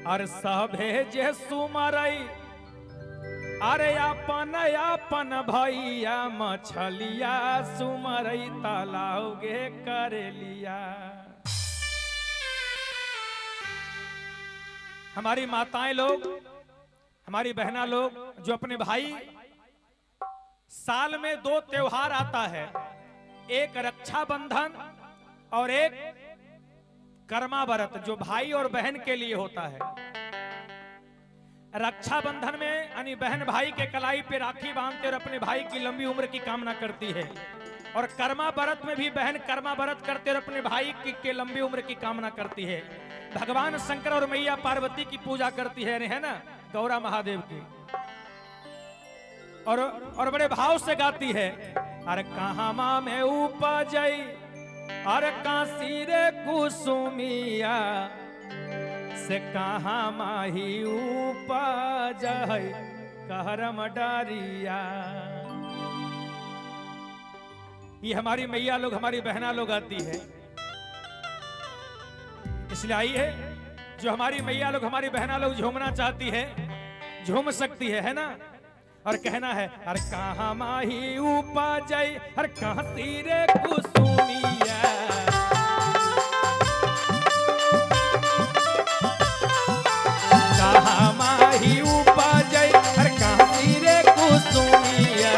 अरे सभे जे सुमरई अरे अपन अपन भैया मछलिया सुमरई तालाब गे करेलिया। हमारी माताएं लोग, हमारी बहना लोग जो अपने भाई, साल में 2 त्योहार आता है, एक रक्षाबंधन और एक कर्मा व्रत जो भाई और बहन के लिए होता है। रक्षाबंधन में यानी बहन भाई के कलाई पे राखी बांधते और अपने भाई की लंबी उम्र की कामना करती है, और कर्मा व्रत में भी बहन कर्मा व्रत करते और अपने भाई के लंबी उम्र की कामना करती है। भगवान शंकर और मैया पार्वती की पूजा करती है ना, गौरा महादेव की, और बड़े भाव से गाती है। अरे कहाँ माँ में उपजई अरे काशी रे कुसुमिया से कहाँ माही उपजई कहरम डारिया। ये हमारी मैया लोग, हमारी बहना लोग आती है, इसलिए आई है। जो हमारी मैया लोग, हमारी बहना लोग झूमना चाहती है, झूम सकती है ना। और कहना है अरे कहाँ माही उपजई अरे कहाँ रे कुसुमिया, कहाँ माही उपजई अरे कहाँ रे कुसुमिया,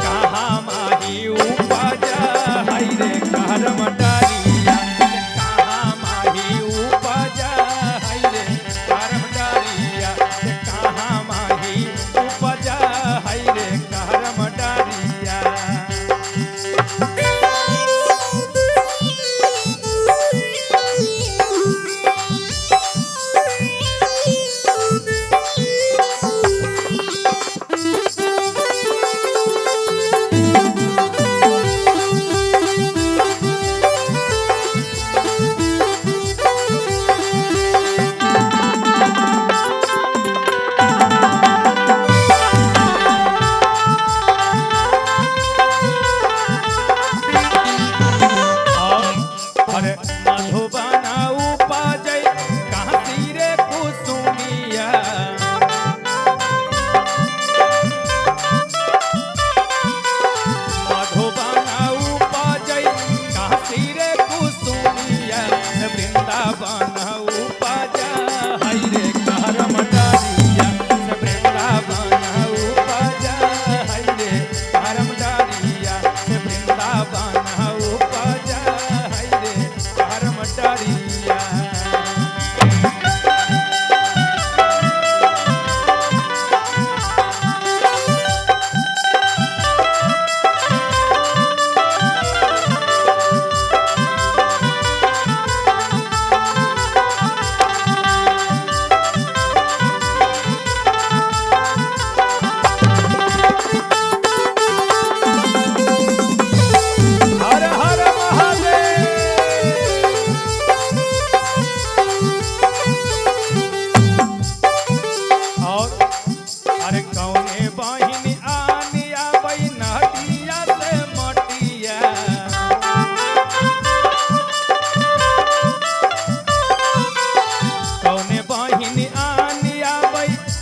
कहाँ माही उपजई रे करम डारिया, कहाँ माही उपजई रे करम डारिया, कहाँ माही उपजई रे करम डारिया। अरे मधुबना उपजई कहाँ रे कुसुमिया, मधुबना उपजई कहाँ रे कुसुमिया, वृंदावन उपजई रे करम डारिया, वृंदावन उपजई रे करम डारिया, वृंदावन उपजई रे करम डारिया। हर हर महादेव। और अरे कौने बहिनी आनिया नदिया से मटिया, कौने बहिनी आनिया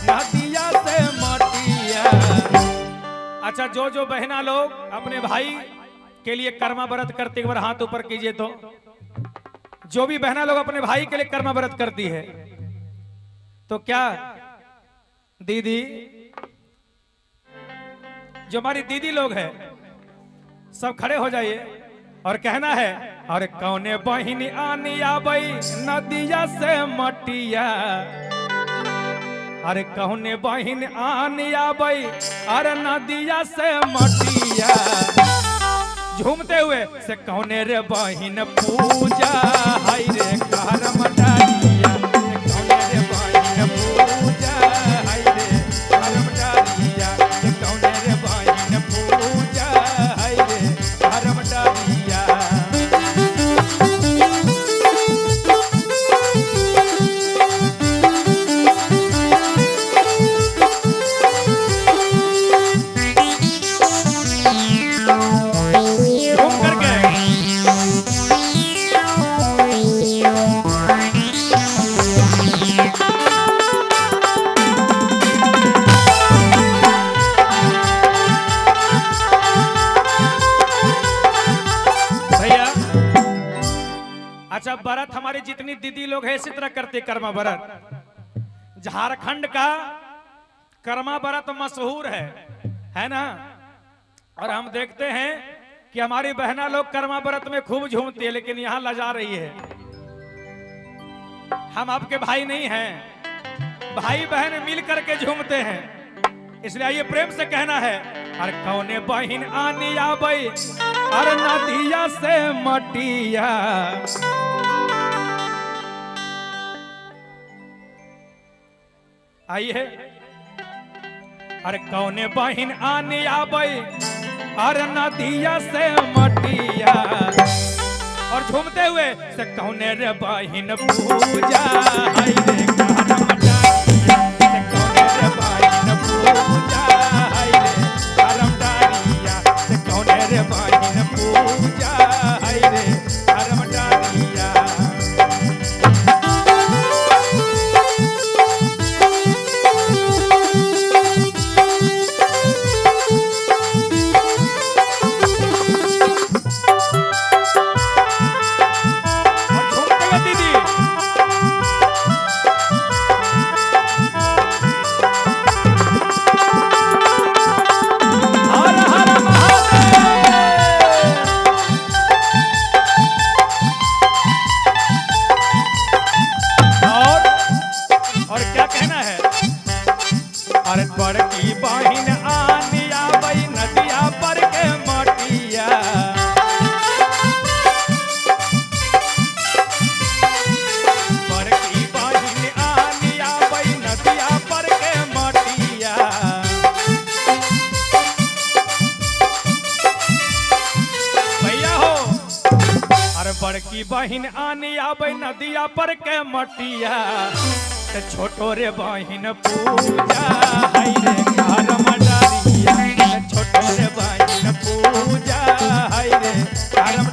नदिया से मटिया। अच्छा, जो जो बहना लोग अपने भाई के लिए कर्मा व्रत करती, एक बार हाथ ऊपर कीजिए तो। जो भी बहना लोग अपने भाई के लिए कर्मा व्रत करती है, तो क्या दीदी, जो हमारी दीदी लोग हैं, सब खड़े हो जाइए और कहना है अरे कौने बहिनी आनिया बई नदिया से मटिया, अरे कौने बहिन आनिया बई अरे नदिया से मटिया, झूमते हुए से कौने रे बहिन पूजा हाय रे करम डारिया, से कौने रे बहिन पूजा हाय रे करम डारिया, से कौने रे बहिन पूजा हाय रे करम डारिया। झूम करके अच्छा, व्रत हमारी जितनी दीदी लोग हैं इसी तरह करते कर्मा व्रत। झारखंड का कर्मा व्रत मशहूर है ना? और हम देखते हैं कि हमारी बहना लोग कर्मा व्रत में खूब झूमती है, लेकिन यहाँ लजा रही है। हम आपके भाई नहीं हैं, भाई बहन मिल करके झूमते हैं। इसलिए आइए प्रेम से कहना है, अरे कौने बहिन आनी आबै अरे नदिया से मटिया। आइए, अरे कौने बहिन आनी आबै अरे नदिया से मटिया। और झूमते हुए से कौने रे बहिन पूजा हाय रे करम डारिया, से कौने रे बहिन पूजा हाय रे करम डारिया, से कौने रे बहिन पूजा हाय रे करम डारिया। और झूमते हुए दीदी, हर हर महादेव। और क्या कहना है, अरे बड़की बहिन आनी आबै नदिया पर के मटिया। बड़की बहिन आनी आबै नदिया पर के मटिया। भैया हो, अरे बड़की बहिन आनी आबै नदिया पर के मटिया, ते छोटो रे बहिन पूजा हाय रे करम डारिया, ते छोटो रे बहिन पूजा हाय रे करम